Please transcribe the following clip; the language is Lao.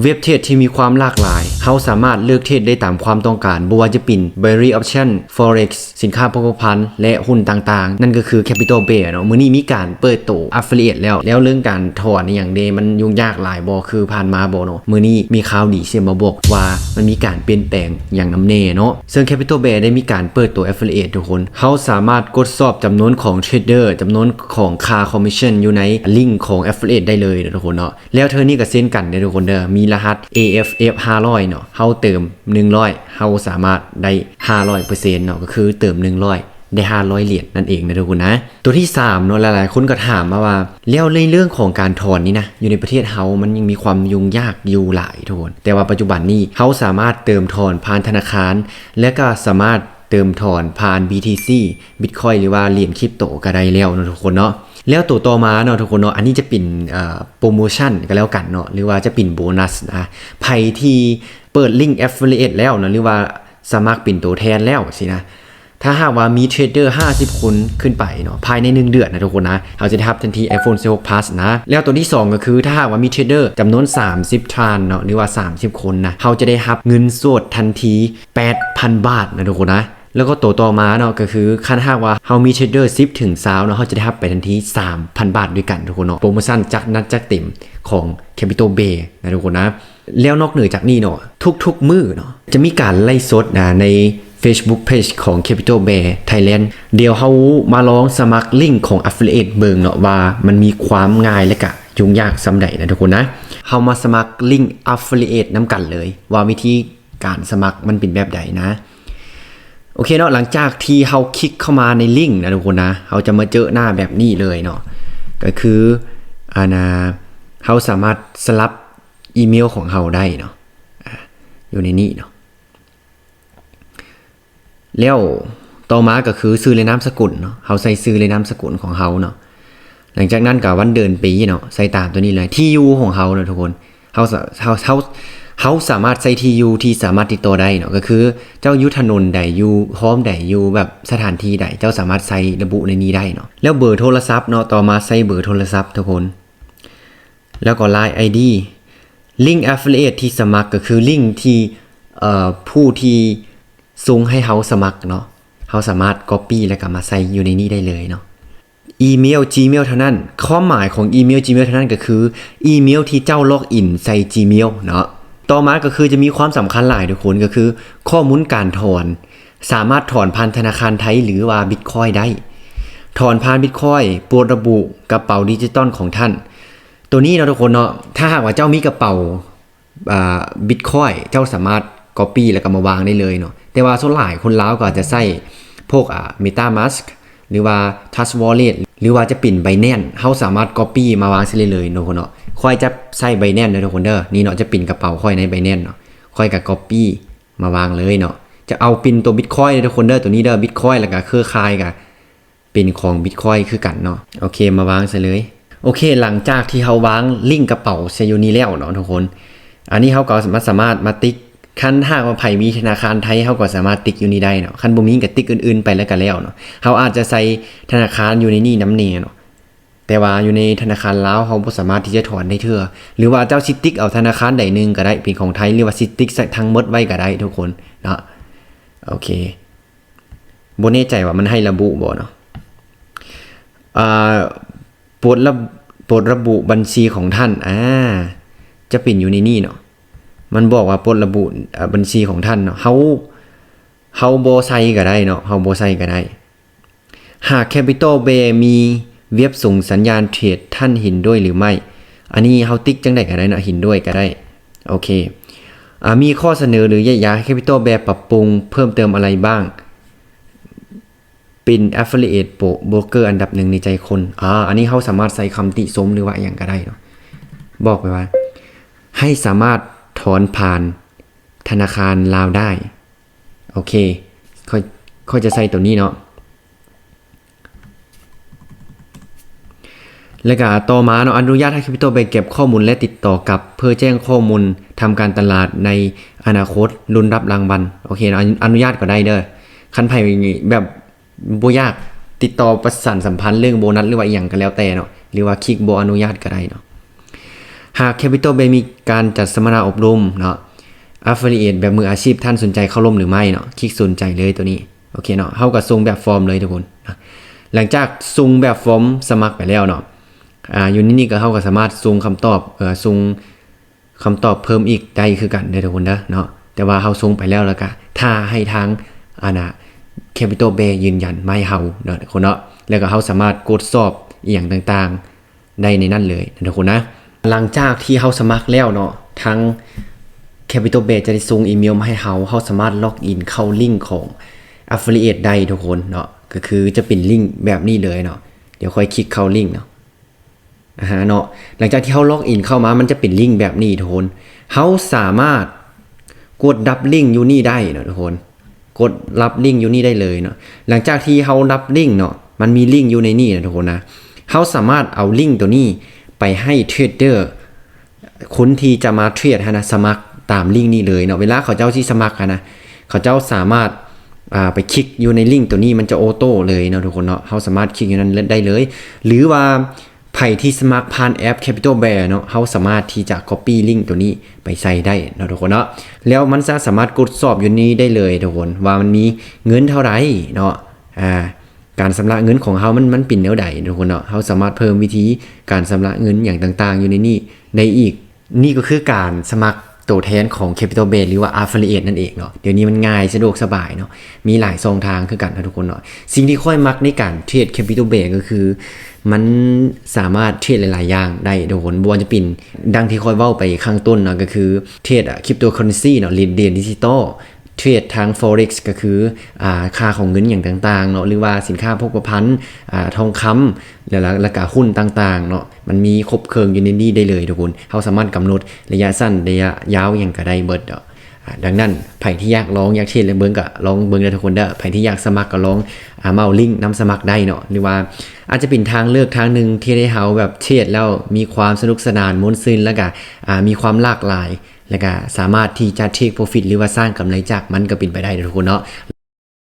ເວັບເທຣດທີ່ມີຄວາມຫຼາກຫຼາຍ, ເຮົາສາມາດເລືອກເທຣດໄດ້ຕາມຄວາມຕ້ອງການ, ບໍ່ວ່າຈະເປັນ Binary Option, Forex, ສິນຄ້າໂພຄາພັນ ແລະ ຫຸ້ນຕ່າງໆ, ນັ້ນກໍຄື Capital Bear ເນາະ. ມື້ນີ້ມີການເປີດໂຕ Affiliate ແລ້ວ, ແລ້ວເລື່ອງການຖອນອີ່ຫຍັງເດ ມັນຫຍຸ້ງຍາກຫຼາຍບໍ່ ຄືຜ່ານມາບໍ່ເນາະ? ມື້ນີ້ມີຂ່າວດີຊິມາບອກວ່າມັນມີການປ່ຽນແປງຫຍັງນຳແດ່ເນາະ. ເຊິ່ງ Capital Bear ໄດ້ມີການເປີດໂຕ Affiliate ທຸກຄົນ, ເຮົາສາມາດກວດສອບຈຳນວນຂອງເທຣດເດີ, ຈຳນວນຂອງຄ່າ Commission ຢູ່ໃນ link ຂອງ Affiliate ໄດ້ເລີຍເນາະ ທຸກຄົນເນາະ. ແລ້ວເທື່ອນີ້ກໍເຊັ່ນກັນເດີ ທຸກຄົນເດີ, ມີລະຫັດ ເອ ເອັຟ ເອັຟ ຫ້າຮ້ອຍເນາະ, ເຮົາເຕີມໜຶ່ງຮ້ອຍ ເຮົາສາມາດໄດ້ຫ້າຮ້ອຍເປີເຊັນເນາະ, ກໍຄືເຕີມໜຶ່ງຮ້ອຍ ໄດ້ຫ້າຮ້ອຍຫຼຽນນັ້ນເອງນະ ທຸກຄົນນະ. ຕົວທີສາມເນາະ, ຫຼາຍໆຄົນກໍຖາມມາວ່າ ແລ້ວໃນເລື່ອງຂອງການຖອນນີ້ນະ ຢູ່ໃນປະເທດເຮົາມັນຍັງມີຄວາມຫຍຸ້ງຍາກຢູ່ຫຼາຍ ທຸກຄົນ, ແຕ່ວ່າປັດຈຸບັນນີ້ເຮົາສາມາດເຕີມຖອນຜ່ານທະນາຄານ ແລະ ກໍສາມາດເຕີມຖອນຜ່ານ BTC, Bitcoin ຫຼືວ່າຫຼຽນຄຣິບໂຕກໍໄດ້ແລ້ວເນາະ ທຸກຄົນເນາະ. ແລ້ວໂຕຕໍ່ມາເນາະ ທຸກຄົນເນາະ, ອັນນີ້ຈະເປັນ ເອີ ໂປຣໂມຊັນກໍແລ້ວກັນເນາະ ຫຼືວ່າຈະເປັນໂບນັສນະ. ໃຜທີ່ເປີດ link Affiliate ແລ້ວເນາະ ຫຼືວ່າສະໝັກເປັນໂຕແທນແລ້ວຊີ້ນະ, ຖ້າຫາກວ່າມີເທຣດເດີຫ້າສິບຄົນຂຶ້ນໄປເນາະ ພາຍໃນໜຶ່ງເດືອນນະ ທຸກຄົນນະ, ເຮົາຈະໄດ້ຮັບທັນທີ iPhone ສິບຫົກ Plus ນະ. ແລ້ວໂຕທີສອງກໍຄື ຖ້າຫາກວ່າມີເທຣດເດີຈຳນວນສາມສິບທ່ານເນາະ ຫຼືວ່າສາມສິບຄົນນະ, ເຮົາຈະໄດ້ຮັບເງິນສວດທັນທີແປດພັນບາດນະ ທຸກຄົນນະ. ແລ້ວກໍໂຕຕໍ່ມາເນາະ ກໍຄືຄັນຫາກວ່າເຮົາມີເທຣດເດີສິບເຖິງຊາວເນາະ ເຮົາຈະໄດ້ຮັບໄປທັນທີສາມພັນບາດດ້ວຍກັນ ທຸກຄົນເນາະ. ໂປຣໂມຊັນຈັດໜັກຈັດເຕັມຂອງ Capital Bear ນະ ທຸກຄົນນະ. ແລ້ວນອກເໜືອຈາກນີ້ເນາະ ທຸກໆມື້ເນາະ ຈະມີການໄລຟ໌ສົດນະ ໃນ Facebook Page ຂອງ Capital Bear Thailand. ດຽວເຮົາມາລອງສະໝັກ link ຂອງ Affiliate ເບິ່ງເນາະ ວ່າມັນມີຄວາມງ່າຍ ແລະ ກະຫຍຸ້ງຍາກສ່ຳໃດນະ ທຸກຄົນນະ. ເຮົາມາສະໝັກ link Affiliate ນຳກັນເລີຍ ວ່າວິທີການສະໝັກມັນເປັນແບບໃດນະ. ໂອເຄເນາະ, ຫຼັງຈາກທີ່ເຮົາຄລິກເຂົ້າມາໃນ link ນະ ທຸກຄົນນະ, ເຮົາຈະມາເຈີໜ້າແບບນີ້ເລີຍເນາະ, ກໍຄື ອັນນາ ເຮົາສາມາດສະຫຼັບອີເມວຂອງເຮົາໄດ້ເນາະ, ອາ ຢູ່ໃນນີ້ເນາະ. ແລ້ວຕໍ່ມາກໍຄືຊື່ ແລະ ນາມສະກຸນເນາະ, ເຮົາໃສ່ຊື່ ແລະ ນາມສະກຸນຂອງເຮົາເນາະ. ຫຼັງຈາກນັ້ນກໍວັນເດືອນປີເນາະ, ໃສ່ຕາມຕົວນີ້ເລີຍ. ທີ່ຢູ່ຂອງເຮົາເນາະ ທຸກຄົນ, ເຮົາສະ ເຮົາ ເຮົາ ເຮົາສາມາດໃສ່ທີ່ຢູ່ທີ່ສາມາດຕິດຕໍ່ໄດ້ເນາະ, ກໍຄືເຈົ້າຢູ່ຖະໜົນໃດ, ຢູ່ຮ່ອມໃດ, ຢູ່ແບບສະຖານທີ່ໃດ, ເຈົ້າສາມາດໃສ່ລະບຸໃນນີ້ໄດ້ເນາະ. ແລ້ວເບີໂທລະສັບເນາະ, ຕໍ່ມາໃສ່ເບີໂທລະສັບ ທຸກຄົນ. ແລ້ວກໍ LINE ID, link affiliate ທີ່ສະໝັກ ກໍຄື link ທີ່ ເອີ ຜູ້ທີ່ສົ່ງໃຫ້ເຮົາສະໝັກເນາະ, ເຮົາສາມາດ copy ແລ້ວກໍມາໃສ່ຢູ່ໃນນີ້ໄດ້ເລີຍເນາະ. ອີເມວ Gmail ເທົ່ານັ້ນ, ຄວາມໝາຍຂອງອີເມວ Gmail ເທົ່ານັ້ນກໍຄື ອີເມວທີ່ເຈົ້າ log in ໃສ່ Gmail ເນາະ. ຕໍ່ມາກໍຄືຈະມີຄວາມສຳຄັນຫຼາຍ ທຸກຄົນ, ກໍຄືຂໍ້ມູນການຖອນ, ສາມາດຖອນຜ່ານທະນາຄານໄທ ຫຼືວ່າ Bitcoin ໄດ້. ຖອນຜ່ານ Bitcoin, ປົດລະບຸກະເປົາດິຈິຕອນຂອງທ່ານ. ໂຕນີ້ເນາະ ທຸກຄົນເນາະ, ຖ້າຫາກວ່າເຈົ້າມີກະເປົາ ອ່າ Bitcoin ເຈົ້າສາມາດ copy ແລ້ວກໍມາວາງໄດ້ເລີຍເນາະ. ແຕ່ວ່າສ່ວນຫຼາຍຄົນລາວກໍອາດຈະໃຊ້ພວກ ອ່າ MetaMask ຫຼືວ່າ Trust Wallet ຫຼືວ່າຈະເປັນ Binance, ເຮົາສາມາດ copy ມາວາງໃສ່ໄດ້ເລີຍເນາະ ທຸກຄົນເນາະ. ຂ້ອຍຈະໃຊ້ Binance ເນາະ ທຸກຄົນເດີ, ນີ້ເນາະ ຈະເປັນກະເປົາຂ້ອຍໃນ Binance ເນາະ, ຂ້ອຍກໍ copy ມາວາງເລີຍເນາະ. ຈະເອົາເປັນຕົວ Bitcoin ເດີ ທຸກຄົນເດີ, ຕົວນີ້ເດີ Bitcoin ແລ້ວກໍເຄືອຂ່າຍກໍ ເປັນຂອງ Bitcoin ຄືກັນເນາະ. ໂອເຄ ມາວາງໃສ່ເລີຍ. ໂອເຄ ຫຼັງຈາກທີ່ເຮົາວາງ link ກະເປົາໃສ່ຢູ່ນີ້ແລ້ວເນາະ ທຸກຄົນ, ອັນນີ້ເຮົາກໍສາມາດ ສາມາດມາຕິກ, ຄັນຫາກວ່າໃຜມີທະນາຄານໄທ ເຮົາກໍສາມາດຕິກຢູ່ນີ້ໄດ້ເນາະ, ຄັນບໍ່ມີກໍຕິກອື່ນໆໄປແລ້ວກໍແລ້ວເນາະ. ເຮົາອາດຈະໃສ່ທະນາຄານຢູ່ໃນນີ້ນຳແດ່ເນາະ, ແຕ່ວ່າຢູ່ໃນທະນາຄານລາວ ເຮົາບໍ່ສາມາດທີ່ຈະຖອນໄດ້ເທື່ອ, ຫຼືວ່າເຈົ້າຊິຕິກເອົາທະນາຄານໃດໜຶ່ງກໍໄດ້ ເປັນຂອງໄທ, ຫຼືວ່າຊິຕິກໃສ່ທັງໝົດໄວ້ກໍໄດ້ ທຸກຄົນເນາະ. ໂອເຄ ບໍ່ແນ່ໃຈວ່າມັນໃຫ້ລະບຸບໍ່ເນາະ. ອ່າ ປົດລະ ປົດລະບຸບັນຊີຂອງທ່ານ, ອ່າ ຈະເປັນຢູ່ໃນນີ້ເນາະ, ມັນບອກວ່າປົດລະບຸ ເອີ ບັນຊີຂອງທ່ານເນາະ. ເຮົາ ເຮົາບໍ່ໃສ່ກໍໄດ້ເນາະ, ເຮົາບໍ່ໃສ່ກໍໄດ້. ຫາກ Capital Bear ມີເວັບສົ່ງສັນຍານເທຣດ, ທ່ານເຫັນດ້ວຍຫຼືໄມ່? ອັນນີ້ເຮົາຕິກຈັ່ງໃດກໍໄດ້ເນາະ, ເຫັນດ້ວຍກໍໄດ້. ໂອເຄ ອ່າ ມີຂໍ້ສະເໜີ ຫຼື ຢາກໃຫ້ Capital Bear ປັບປຸງເພີ່ມເຕີມອະໄລບ້າງ? ເປັນ Affiliate Broker ອັນດັບໜຶ່ງໃນໃຈຄົນ. ອາ ອັນນີ້ເຮົາສາມາດໃສ່ຄຳຕິຊົມ ຫຼືວ່າອີ່ຫຍັງກໍໄດ້ເນາະ, ບອກໄປວ່າ ໃຫ້ສາມາດຖອນຜ່ານທະນາຄານລາວໄດ້. ໂອເຄ ຂ້ອຍ ຂ້ອຍຈະໃສ່ຕົວນີ້ເນາະ. ແລ້ວກະຕໍ່ມາເນາະ, ອະນຸຍາດໃຫ້ Capital Bear ເກັບຂໍ້ມູນ ແລະ ຕິດຕໍ່ກັບ ເພື່ອແຈ້ງຂໍ້ມູນທຳການຕະຫຼາດໃນອະນາຄົດ ລຸ້ນຮັບລາງວັນ. ໂອເຄເນາະ, ອະ ອະນຸຍາດກໍໄດ້ເດີ. ຄັນໃຜແບບບໍ່ຢາກຕິດຕໍ່ປະສານສຳພັນເລື່ອງໂບນັດ ຫຼືວ່າອີ່ຫຍັງກໍແລ້ວແຕ່ເນາະ, ຫຼືວ່າຄລິກບໍ່ອະນຸຍາດກໍໄດ້ເນາະ. ຫາກ Capital Bear ມີການຈັດສຳມະນາອົບຮົມເນາະ Affiliate ແບບມືອາຊີບ, ທ່ານສົນໃຈເຂົ້າຮ່ວມຫຼືໄມ່ເນາະ? ຄລິກສົນໃຈເລີຍໂຕນີ້. ໂອເຄເນາະ, ເຮົາກໍສົ່ງແບບຟອມເລີຍທຸກຄົນນະ. ຫຼັງຈາກສົ່ງແບບຟອມສະໝັກໄປແລ້ວເນາະ, ອາ ຢູ່ໃນນີ້ກໍ ເຮົາກໍສາມາດສົ່ງຄຳຕອບ ເອີ ສົ່ງຄຳຕອບເພີ່ມອີກໄດ້ຄືກັນເດີທຸກຄົນເດີເນາະ. ແຕ່ວ່າເຮົາສົ່ງໄປແລ້ວ ແລ້ວກໍຖ້າໃຫ້ທາງ ອັນນະ Capital Bear ຢືນຢັນມາໃຫ້ເຮົາເນາະທຸກຄົນເນາະ, ແລ້ວກໍເຮົາສາມາດກວດສອບອີ່ຫຍັງຕ່າງໆ ໄດ້ໃນນັ້ນເລີຍນະທຸກຄົນນະ. ຫຼັງຈາກທີ່ເຮົາສະໝັກແລ້ວເນາະ, ທາງ Capital Bear ຈະໄດ້ສົ່ງອີເມວມາໃຫ້ເຮົາ, ເຮົາສາມາດລັອກອິນເຂົ້າລິ້ງຂອງ Affiliate ໄດ້ທຸກຄົນເນາະ, ກໍຄືຈະເປັນລິ້ງແບບນີ້ເລີຍເນາະ. ດຽວຂ້ອຍຄລິກເຂົ້າລິ້ງເນາະ. ອາຮະເນາະ, ຫຼັງຈາກທີ່ເຮົາລັອກອິນເຂົ້າມາ ມັນຈະເປັນລິ້ງແບບນີ້ທຸກຄົນ. ເຮົາສາມາດ ກົດຮັບລິ້ງຢູ່ນີ້ໄດ້ເນາະທຸກຄົນ, ກົດຮັບລິ້ງຢູ່ນີ້ໄດ້ເລີຍເນາະ. ຫຼັງຈາກທີ່ເຮົາຮັບລິ້ງເນາະ, ມັນມີລິ້ງຢູ່ໃນນີ້ນະທຸກຄົນນະ, ເຮົາສາມາດເອົາລິ້ງໂຕນີ້ໄປໃຫ້ເທຣດເດີ ຄົນທີ່ຈະມາເທຣດຫັ້ນນະ ສະໝັກຕາມລິ້ງນີ້ເລີຍເນາະ. ເວລາເຂົາເຈົ້າຊິສະໝັກຫັ້ນນະ, ເຂົາເຈົ້າສາມາດ ອາ ໄປຄລິກຢູ່ໃນລິ້ງໂຕນີ້ ມັນຈະໂອໂຕ້ເລີຍເນາະທຸກຄົນເນາະ. ເຮົາສາມາດຄລິກຢູ່ນັ້ນໄດ້ເລີຍ ຫຼືວ່າ ໃຜທີ່ສະໝັກຜ່ານແອັບ Capital Bear ເນາະ, ເຮົາສາມາດທີ່ຈະ copy ລິ້ງໂຕນີ້ໄປໃສ່ໄດ້ເນາະທຸກຄົນເນາະ. ແລ້ວມັນຈະສາມາດກວດສອບຢູ່ນີ້ໄດ້ເລີຍທຸກຄົນ ວ່າມັນມີເງິນເທົ່າໃດເນາະ, ອາ ການຊຳລະເງິນຂອງເຮົາມັນ ມັນເປັນແນວໃດທຸກຄົນເນາະ. ເຮົາສາມາດເພີ່ມວິທີການຊຳລະເງິນຫຍັງຕ່າງໆຢູ່ໃນນີ້ໄດ້ອີກ. ນີ້ກໍຄືການສະໝັກໂຕແທນຂອງ Capital Bear ຫຼືວ່າ Affiliate ນັ້ນເອງເນາະ. ດຽວນີ້ມັນງ່າຍສະດວກສະບາຍເນາະ, ມີຫຼາຍຊ່ອງທາງຄືກັນເນາະທຸກຄົນເນາະ. ສິ່ງທີ່ຂ້ອຍມັກໃນການເທຣດ Capital Bear ກໍຄື ມັນສາມາດເທຣດຫຼາຍໆຢ່າງໄດ້ທຸກຄົນ, ບໍ່ວ່າຈະເປັນ ດັ່ງທີ່ຂ້ອຍເວົ້າໄປຂ້າງຕົ້ນເນາະ, ກໍຄືເທຣດ cryptocurrency ເນາະ, ເລນ ເດນດິຈິຕອລ, ເທຣດທາງ Forex ກໍຄື ອາ ຄ່າຂອງເງິນຫຍັງຕ່າງໆເນາະ, ຫຼືວ່າສິນຄ້າໂພກະພັນ, ອາ ທອງຄຳ ແລ້ວ ແລ້ວກໍຫຸ້ນຕ່າງໆເນາະ. ມັນມີຄົບເຄິ່ງຢູ່ໃນນີ້ໄດ້ເລີຍທຸກຄົນ. ເຮົາສາມາດກຳນົດໄລຍະສັ້ນ ໄລຍະຍາວຫຍັງກໍໄດ້ເບິດເນາະ. ອາ ດັ່ງນັ້ນ ໃຜທີ່ຢາກລອງ ຢາກເທຣດເບິ່ງກໍລອງເບິ່ງເດີທຸກຄົນເດີ. ໃຜທີ່ຢາກສະໝັກກໍລອງ ອາ ມາເອົາລິ້ງນຳສະໝັກໄດ້ເນາະ, ຫຼືວ່າອາດຈະເປັນທາງເລືອກທາງໜຶ່ງທີ່ເຮັດໃຫ້ເຮົາແບບເທຣດແລ້ວມີຄວາມສະໜຸກສະໜານມ່ວນຊື່ນ ແລ້ວກໍ ອາ ມີຄວາມຫຼາກຫຼາຍ ແລ້ວກໍສາມາດທີ່ຈະ take profit ຫຼືວ່າສ້າງກຳໄລຈາກມັນກໍເປັນໄປໄດ້ເດີທຸກຄົນເນາະ.